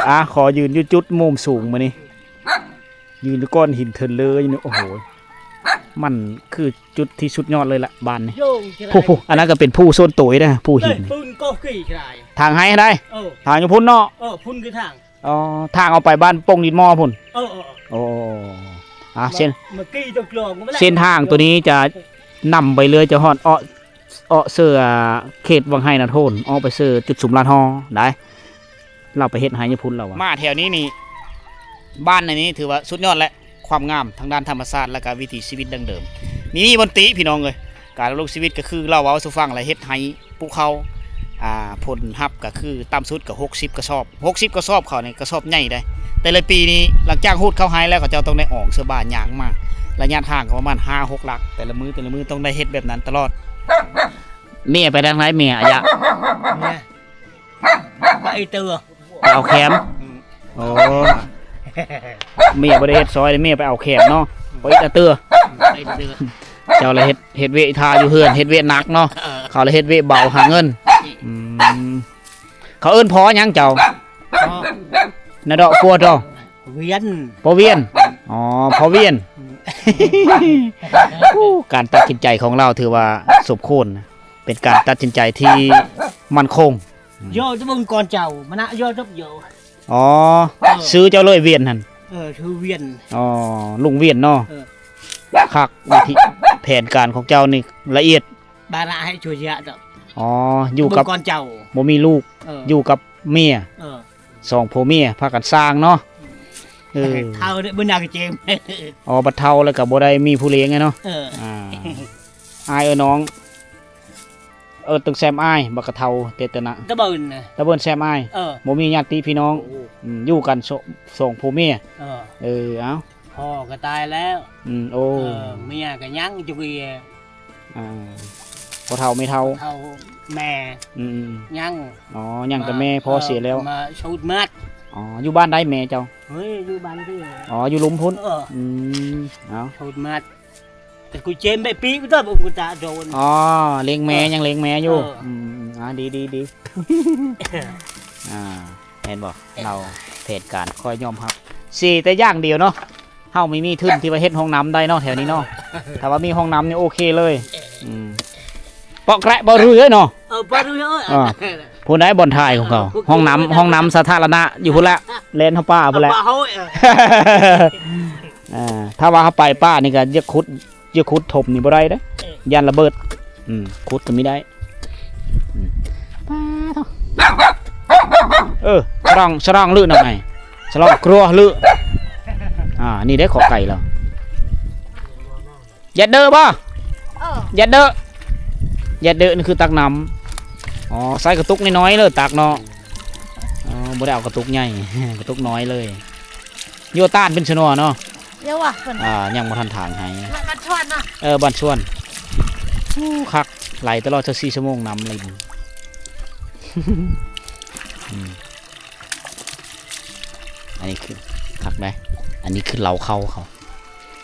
ອ່າ ຂໍຢືນຢູ່ຈຸດມຸມສູງມື້ນີ້ ຢືນຢູ່ກ້ອນຫີນເທີນເລີຢູ່ນີ້. ໂອ້ໂຫ ມັນຄືຈຸດທີ່ສຸດຍອດເລີຍລະ ບ້ານນີ້. ຜູ້ ຜູ້ ອັນນັ້ນກໍເປັນພູສ່ວນຕົວເດ້ ພູຫີນ. ທາງໄຮ່ໃດ? ເອີ ທາງຢູ່ພຸ້ນເນາະ. ເອີ ພຸ້ນຄືທາງ ອໍ ທາງອອກໄປບ້ານໂປ່ງດິນໝໍ້ພຸ້ນ. ເອີ ໂອ້ ອ່າ ເສັ້ນ ເສັ້ນທາງໂຕນີ້ຈະນຳໄປເລື້ອຍ ຈະຮອດເອາະ ເອາະເສືອເຂດວັງໄຮ່ນາໂທນ ອອກໄປເສືອຈຸດສຸມລາດຫໍໄດ໋. ລາວໄປເຮັດໄຮ່ຢູ່ພຸ້ນລາວວ່າ. ມາແຖວນີ້ນີ້ ບ້ານໃນນີ້ຖືວ່າສຸດຍອດແຫຼະ ຄວາມງາມທາງດ້ານທຳມະຊາດ ແລະກະວິຖີຊີວິດດັ້ງເດີມ. ມີ ມີບ່ອນຕິພີ່ນ້ອງເອີຍ ການດຳລົງຊີວິດກໍຄືລາວເວົ້າສູ່ຟັງແຫຼະ ເຮັດໄຮ່ ປູກເຂົ້າ ອ່າ ຜົນຮັບກໍຄືຕ່ຳສຸດກໍຫົກສິບກະສອບ ຫົກສິບກະສອບເຂົ້ານີ້ກະສອບໃຫຍ່ໄດ໋. ແຕ່ລະປີນີ້ຫຼັງຈາກຮູດເຂົ້າໄຮ່ແລ້ວ ເຂົາເຈົ້າຕ້ອງໄດ້ອອງເສື້ອບາຍ່າງມາ ໄລຍະທາງກໍປະມານຫ້າຫົກຫຼັກ ແຕ່ລະມື້ ແຕ່ລະມື້ຕ້ອງໄດ້ເຮັດແບບນັ້ນຕະຫຼອດ. ເມຍໄປທາງໃດເມຍອາຍະ? ເມຍ ໄປເຕີ ໄປເອົາແຄມ. ໂອ້ ເມຍບໍ່ໄດ້ເຮັດຊອຍ ເມຍໄປເອົາແຄມເນາະ ໄປຕະເຕີ. ເຈົ້າລະເຮັດ ເຮັດວຽກທ່າຢູ່ເຮືອນ ເຮັດວຽກໜັກເນາະ. ເອີ ເຂົາລະເຮັດວຽກເບົາຫາເງິນ. ອືມ ເຂົາເອີ້ນພໍ່ຫຍັງເຈົ້າ? ນະເດາະປົວເດາະ ວຽນ ພໍ່ວຽນ. ອໍ ພໍ່ວຽນ. ໂອ້ ການຕັດສິນໃຈຂອງລາວຖືວ່າສົມຄວນ ເປັນການຕັດສິນໃຈທີ່ໝັ້ນຄົງ. ໂຍ ຈະເບິ່ງກ່ອນເຈົ້າ ມະນະໂຍ ຈົບໂຍ. ອໍ ເອີ ຊື່ເຈົ້າເລີຍ ວຽນຫັ້ນ. ເອີ ຊື່ວຽນ. ອໍ ລຸງວຽນເນາະ. ເອີ ຄັກ ວິທີ ແຜນການຂອງເຈົ້ານີ້ລະອຽດ. ບາລະໃຫ້ໂຊເຊຍເຈົ້າ. ອໍ ຢູ່ກັບ ເບິ່ງກ່ອນເຈົ້າ ບໍ່ມີລູກ. ເອີ ຢູ່ກັບເມຍ. ເອີ ສອງຜົວເມຍພາກັນສ້າງເນາະ. ເອີ ເຖົ້າເດ້ ບໍ່ຢາກເຈັບ. ອໍ ບັດເຖົ້າແລ້ວກໍບໍ່ໄດ້ມີຜູ້ລ້ຽງເນາະ. ເອີ ອ່າ ອ້າຍເອີຍນ້ອງ ເອີ ຕຶງແຊມອ້າຍ ບັກກະເທົາເຕຕະນະ ຕະເບີນນະ ຕະເບີນແຊມອ້າຍ. ເອີ ບໍ່ມີຍາດຕິພີ່ນ້ອງ. ໂອ້ ອືມ ຢູ່ກັນ ສ- ສອງຜົວເມຍ. ເອີ ເອີ ເອົາ ພໍ່ກໍຕາຍແລ້ວ. ອືມ ໂອ້ ເອີ ເມຍກໍຍັງຈຸກອີ. ອ່າ ພໍ່ເຖົ້າແມ່ເຖົ້າ ເຖົ້າແມ່. ອືມ ຍັງ. ອໍ ຍັງແຕ່ແມ່ ພໍ່ເສຍແລ້ວ. ມາສູດມັດ. ອໍ ຢູ່ບ້ານໃດແມ່ເຈົ້າ? ເຮີ້ຍ ຢູ່ບ້ານທີ່. ອໍ ຢູ່ລຸ່ມພຸ້ນ. ເອີ ອືມ ເອົາ ສູດມັດ. ແຕ່ກູເຈມໄປປີກະຕົວ ບໍ່ກຸຕາໂດນ. ອໍ ລ້ຽງແມ່ ເອີ ຍັງລ້ຽງແມ່ຢູ່. ເອີ ອືມ ອ່າ ດີ ດີ ດີ. ອ່າ ເຫັນບໍ່ ລາວແຜນການ ຂ້ອຍຍອມຮັບ ເສແຕ່ຢ່າງດຽວເນາະ ເຮົາມີ ມີທຶນທີ່ວ່າເຮັດຫ້ອງນ້ຳໄດ້ເນາະ ແຖວນີ້ເນາະ. ຖ້າວ່າມີຫ້ອງນ້ຳນີ້ໂອເຄເລີຍ. ອືມ ເປາະແກະ ເປາະລຸຍເອີຍເນາະ. ເອີ ເປີດເລີຍ. ອ່າ ຜູ້ໃດບ່ອນຖ່າຍຂອງເຂົາ ເອີ ຫ້ອງນ້ຳ ຫ້ອງນ້ຳສາທາລະນະຢູ່ພຸ້ນແຫຼະ ແລ່ນເຂົ້າປ່າພຸ້ນແຫຼະ. ອ່າ ຖ້າວ່າເຮົາໄປປ່ານີ້ກໍຢ່າຂຸດ ຢ່າຂຸດຖົມນີ້ບໍ່ໄດ້ເດ້ ຢ້ານລະເບີດ. ອືມ ຂຸດກໍມີໄດ້. ອືມ ປາໂທ ເອີ ສະລອງ ສະລອງລຶນຳໄໝ ສະລອງກົວລຶ. ອ່າ ນີ້ເດ້ ຂໍໄກ່ລາວ. ຢາດເດີບໍ່? ເອີ ຢາດເດີ ຢາດເດີນີ້ຄືຕັກນ້ຳ. ອໍ ໃຊ້ກະຕຸກນ້ອຍໆເລີຍຕັກເນາະ. ອໍ ບໍ່ໄດ້ເອົາກະຕຸກໃຫຍ່ ກະຕຸກນ້ອຍເລີຍ. ໂຍຕານເປັນຊະນົວເນາະ. ເອີ ວ່າເພິ່ນ ອ່າ ຍັງບໍ່ທັນຖາງໃຫ້ ບ້ານຊວນເນາະ. ເອີ ບ້ານຊວນ. ໂອ້ ຄັກ ໄຫຼຕະຫຼອດຊາວສີ່ຊົ່ວໂມງນ້ຳລິນ. ອືມ ອັນນີ້ຄືຄັກໄດ໋ ອັນນີ້ຄືເລົ້າເຂົ້າເຂົາ.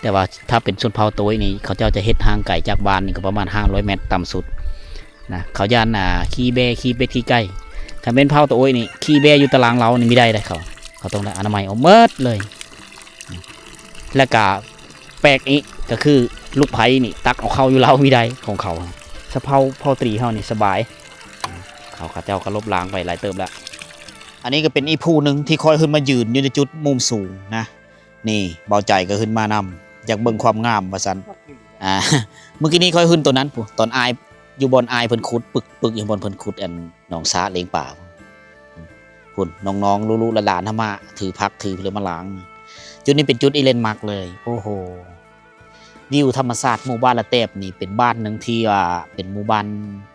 ແຕ່ວ່າຖ້າເປັນຊົນເຜົ່າໂຕ້ຍນີ້ ເຂົາເຈົ້າຈະເຮັດຫ່າງໄກຈາກບ້ານນີ້ກໍປະມານຫ້າຮ້ອຍແມັດຕ່ຳສຸດນະ. ເຂົາຢ້ານ ອ່າ ຂີ້ແບ້ ຂີ້ເປັດ ຂີ້ໄກ່. ຄັນເປັນເຜົ່າໂຕ້ຍນີ້ ຂີ້ແບ້ຢູ່ຕາລາງເລົ້ານີ້ມີໄດ້ເດ້ເຂົາ. ເຂົາຕ້ອງໄດ້ອະນາໄມອອກໝົດເລີຍ. ແລ້ວກະແປກອີກ ກໍຄືລູກໃພ້ນີ້ຕັກເອົາເຂົ້າຢູ່ເລົ້າມີໄດ້ຂອງເຂົາ. ສະເພົາເຜົ່າຕຣີເຮົານີ້ສະບາຍ. ເຂົາເຈົ້າກໍລົບລ້າງໄປຫຼາຍເຕີບແລ້ວ. ອັນນີ້ກໍເປັນອີກຜູ້ໜຶ່ງທີ່ຂ້ອຍຂຶ້ນມາຢືນຢູ່ໃນຈຸດມຸມສູງນະ. ນີ້ ເບົາໃຈກໍຂຶ້ນມານຳ ຢາກເບິ່ງຄວາມງາມວ່າຊັ້ນ. ອ່າ ມື້ກີ້ນີ້ຂ້ອຍຂຶ້ນໂຕນັ້ນພຸ້ນ ຕອນອ້າຍ ຢູ່ບ່ອນອ້າຍເພິ່ນຂຸດປຶກໆ ຢູ່ບ່ອນເພິ່ນຂຸດ ອັນ ໜອງສະເລງປາ ພຸ້ນ ນ້ອງໆ ລູກໆ ຫຼານໆ ເຮົາມາຖືຜັກຖືເລີມາລ້າງ. ຈຸດນີ້ເປັນຈຸດອີແລນມາກເລີຍ. ໂອ້ໂຫ ວິວທຳມະຊາດໝູ່ບ້ານລະແຕບນີ້ ເປັນບ້ານໜຶ່ງທີ່ວ່າເປັນໝູ່ບ້ານ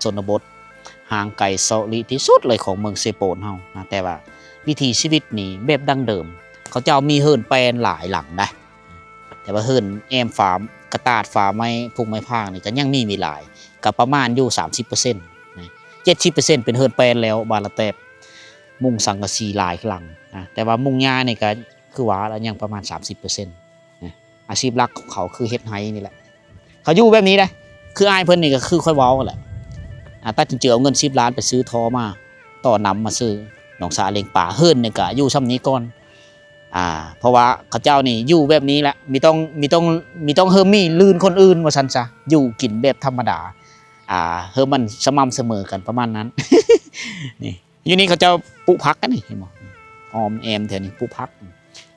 ຊົນນະບົດ ຫ່າງໄກເຊາະຫຼີກທີ່ສຸດເລີຍຂອງເມືອງເຊໂປນເຮົານະ. ແຕ່ວ່າວິຖີຊີວິດນີ້ແບບດັ້ງເດີມ ເຂົາເຈົ້າມີເຮືອນແປນຫຼາຍຫຼັງໃດ໋ ແຕ່ວ່າເຮືອນແອ້ມຝາ ກະຕາດຝາໄມ້ພຸກໄມ້ພາງນີ້ກໍຍັງມີມີຫຼາຍ ກໍປະມານຢູ່ສາມສິບເປີເຊັນນະ. ເຈັດສິບເປີເຊັນເປັນເຮືອນແປນແລ້ວ ບ້ານລະແຕບ ມຸງສັງກະສີຫຼາຍຫຼັງນະ. ແຕ່ວ່າມຸງຫຍ້ານີ້ກໍຄືວ່າລະ ຍັງປະມານສາມສິບເປີເຊັນນະ. ອາຊີບຫຼັກຂອງເຂົາຄືເຮັດໄຮ່ນີ້ແຫຼະ. ເຂົາຢູ່ແບບນີ້ເດ້ ຄືອ້າຍເພິ່ນນີ້ກໍຄືຂ້ອຍເວົ້າຫັ້ນແຫຼະ. ອ່າ ຕັດສິນໃຈເອົາເງິນສິບລ້ານໄປຊື້ທໍ່ມາ ຕໍ່ນ້ຳມາຊື້ໜອງສະເລງປາ. ເຮືອນນີ້ກໍຢູ່ຊ່ຳນີ້ກ່ອນ ອ່າ ເພາະວ່າເຂົາເຈົ້ານີ້ຢູ່ແບບນີ້ແຫຼະ ມີຕ້ອງ ມີຕ້ອງ ມີຕ້ອງເຮີມີລື່ນຄົນອື່ນວ່າຊັ້ນຊະ ຢູ່ກິນແບບທຳມະດາ ອ່າ ເຮີມັນສະໝ່ຳສະເໝີກັນປະມານນັ້ນ. ນີ້ ຢູ່ນີ້ເຂົາເຈົ້າປູກຜັກກັນນີ້ ເຫັນບໍ່ ອ້ອມແອ້ມແຖວນີ້ປູກຜັກ.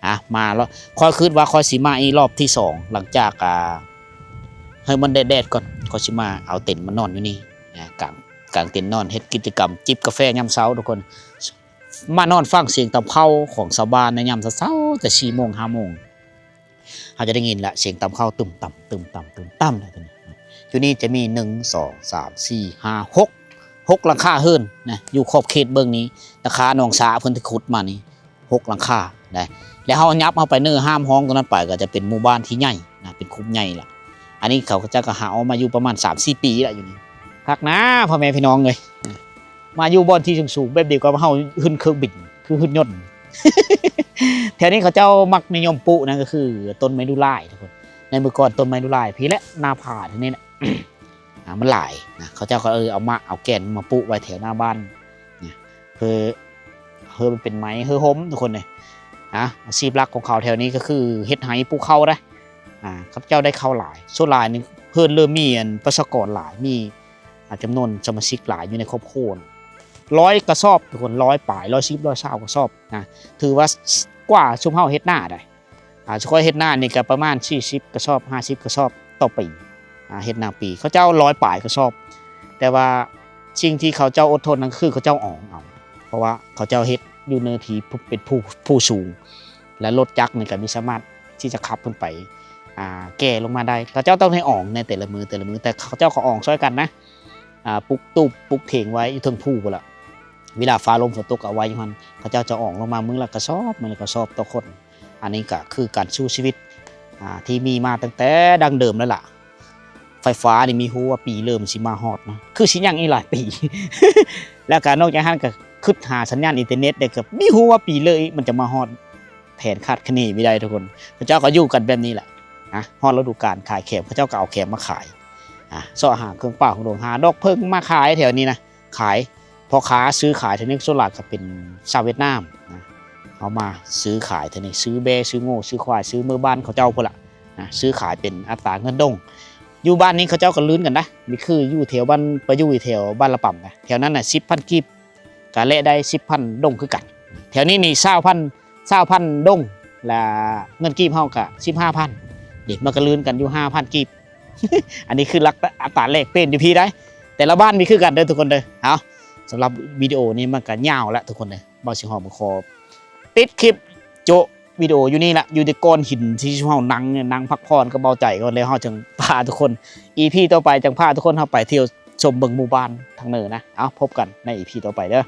ອ່ະ ມາລະ ຂ້ອຍຄິດວ່າຂ້ອຍຊິມາອີກລອບທີສອງ ຫຼັງຈາກ ອ່າ ໃຫ້ມັນແດດໆກ່ອນ ຂ້ອຍຊິມາເອົາເຕັນມານອນຢູ່ນີ້ ອ່າ ກາງ ກາງເຕັນນອນ ເຮັດກິດຈະກຳຈິບກາແຟຍາມເຊົ້າທຸກຄົນ. ມານອນຟັງສຽງຕຳເຂົ້າຂອງຊາວບ້ານໃນຍາມເຊົ້າໆ ແຕ່ສີ່ໂມງ ຫ້າໂມງ ເຮົາຈະໄດ້ຍິນລະ ສຽງຕຳເຂົ້າຕຶ້ມຕຳ ຕຶ້ມຕຳ ຕຶ້ມຕຳ. ຢູ່ນີ້ຈະມີ ໜຶ່ງ ສອງ ສາມ ສີ່ ຫ້າ ຫົກ ຫົກຫຼັງຄາເຮືອນນະ ຢູ່ຂອບເຂດເບິ່ງນີ້ ຫຼັງຄາໜອງສະເພິ່ນທີ່ຂຸດມານີ້ ຫົກຫຼັງຄາໄດ໋. ແລ້ວເຮົາຍັບເຂົ້າໄປເນີຫ້າມຫ້ອງຕົງນັ້ນໄປ ກໍຈະເປັນໝູ່ບ້ານທີ່ໃຫຍ່ນະ ເປັນຄຸກໃຫຍ່ລະ. ອັນນີ້ເຂົາເຈົ້າກໍຫາອອກມາຢູ່ປະມານສາມສີ່ປີລະ ຢູ່ນີ້. ຄັກນາ ພໍ່ແມ່ພີ່ນ້ອງເອີຍ ມາຢູ່ບ່ອນທີ່ສູງໆ ແບບດຽວກັບເຮົາຂຶ້ນເຄື່ອງບິນ ຄືຮຸ່ນຍົນ. ແຖວນີ້ເຂົາເຈົ້າມັກນິຍົມປູກນະ ກໍຄືຕົ້ນໄມ້ດູ່ຫຼ້າຍທຸກຄົນ. ໃນມື້ກ່ອນຕົ້ນໄມ້ດູ່ຫຼ້າຍພີ້ແຫຼະ ໜ້າຜາແຖວນີ້ນະ ອ່າ ມັນຫຼາຍນະ ເຂົາເຈົ້າກໍເອີ ເອົາມາ ເອົາແກ່ນມາປູກໄວ້ແຖວໜ້າບ້ານນະ ເພື່ອ ເພື່ອມັນເປັນໄມ້ ເພື່ອຮົ່ມທຸກຄົນເອີຍ. ອ່າ ອາຊີບຫຼັກຂອງເຂົາແຖວນີ້ກໍຄືເຮັດໄຮ່ປູກເຂົ້າໄດ໋. ອ່າ ເຂົາເຈົ້າໄດ້ເຂົ້າຫຼາຍ ສ່ວນຫຼາຍນີ້ເຮືອນເລີ່ມມີ ອັນ ປະຊາກອນຫຼາຍ ມີ ອ່າ ຈຳນວນສະມາຊິກຫຼາຍຢູ່ໃນຄອບຄົວ ຮ້ອຍກະສອບທຸກຄົນ ຮ້ອຍປາຍ ຮ້ອຍສິບ ຮ້ອຍຊາວກະສອບນະ. ຖືວ່າ ກວ່າຊຸມເຮົາເຮັດນາໄດ໋. ອ່າ ຊຸມຂ້ອຍເຮັດນານີ້ກໍປະມານສີ່ສິບກະສອບ ຫ້າສິບກະສອບຕໍ່ປີ. ອ່າ ເຮັດນາປີ ເຂົາເຈົ້າຮ້ອຍປາຍກະສອບ ແຕ່ວ່າສິ່ງທີ່ເຂົາເຈົ້າອົດທົນນັ້ນ ຄືເຂົາເຈົ້າອອງເອົາ ເພາະວ່າເຂົາເຈົ້າເຮັດຢູ່ເນື້ອທີ່ເປັນພູ ພູສູງ ແລະ ລົດຈັກນີ້ກໍບໍ່ສາມາດທີ່ຈະຂັບຂຶ້ນໄປ ອ່າ ແກ່ລົງມາໄດ້. ເຂົາເຈົ້າຕ້ອງໄດ້ອອງໃນແຕ່ລະມື້ ແຕ່ລະມື້ ແຕ່ເຂົາເຈົ້າກໍອອງຊ່ອຍກັນນະ. ອ່າ ປຸກຕູບ ປຸກເຖງໄວ້ຢູ່ເທິງພູພຸ້ນລະ ເວລາຟ້າລົມຝົນຕົກກໍເອົາໄວ້ຢູ່ຫັ້ນ. ເຂົາເຈົ້າຈະອອງລົງມາມື້ລະກະສອບ ມື້ລະກະສອບຕໍ່ຄົນ. ອັນນີ້ກໍຄືການສູ້ຊີວິດ ອ່າ ທີ່ມີມາຕັ້ງແຕ່ດັ້ງເດີມແລ້ວລະ. ໄຟຟ້ານີ້ມີຮູ້ວ່າປີເລີມັນຊິມາຮອດນະ ຄືຊິຍັງອີກຫຼາຍປີ. ແລ້ວກໍນອກຈາກຫັ້ນກໍຄຶດຫາສັນຍານອິນເຕີເນັດໄດ້ ກໍມີຮູ້ວ່າປີເລີມັນຈະມາຮອດ. ແຜນຄາດຄະເນບໍ່ໄດ້ທຸກຄົນ. ເຂົາເຈົ້າກໍຢູ່ກັນແບບນີ້ແຫຼະນະ ຮອດລະດູການຂາຍແຂມ ເຂົາເຈົ້າກໍເອົາແຂມມາຂາຍ ອ່າ ເຊາະຫາເຄື່ອງປ່າຂອງດວງ ຫາດອກເຜິ້ງມາຂາຍແຖວນີ້ນະ. ຂາຍ ພໍ່ຄ້າຊື້ຂາຍແຖວນີ້ ສ່ວນຫຼາຍກໍເປັນຊາວຫວຽດນາມນະ ເອົາມາຊື້ຂາຍແຖວນີ້ ຊື້ແບ້ ຊື້ງົວ ຊື້ຄວາຍ ຊື້ເມືອບ້ານເຂົາເຈົ້າພຸ້ນລະນະ ຊື້ຂາຍເປັນອັດຕາເງິນດົງ. ຢູ່ບ້ານນີ້ເຂົາເຈົ້າກໍລື່ນກັນນະ ນີ້ຄືຢູ່ແຖວບ້ານ ໄປຢູ່ແຖວບ້ານລະປຳນະ ແຖວນັ້ນນະ ສິບພັນກີບ ກະແລະໄດ້ສິບພັນດົງຄືກັນ. ແຖວນີ້ນີ້ຊາວພັນ ຊາວພັນດົງ ລະເງິນກີບເຮົາກະສິບຫ້າພັນ ເດ ມັນກະລື່ນກັນຢູ່ຫ້າພັນກີບ. ອັນນີ້ຄືຫຼັກ ອັດຕາແລກປ່ຽນຢູ່ພີ້ໄດ໋ ແຕ່ລະບ້ານມີຄືກັນເດີທຸກຄົນເດີ. ເອົາ ສຳລັບວິດີໂອນີ້ມັນກະຍາວລະທຸກຄົນເດີ ບ່າວສີຫອມກໍຂໍປິດຄລິບໂຈະ ວິດີໂອຢູ່ນີ້ລະ ຢູ່ທີ່ກ້ອນຫີນທີ່ເຮົານັ່ງ ນັ່ງພັກຜ່ອນກັບເບົາໃຈກ່ອນ ແລ້ວເຮົາຈຶ່ງພາທຸກຄົນ ອີພີຕໍ່ໄປ ຈຶ່ງພາທຸກຄົນເຮົາໄປທ່ຽວຊົມເບິ່ງໝູ່ບ້ານທາງເໜືອນະ. ເອົາ ພົບກັນໃນອີພີຕໍ່ໄປເດີ.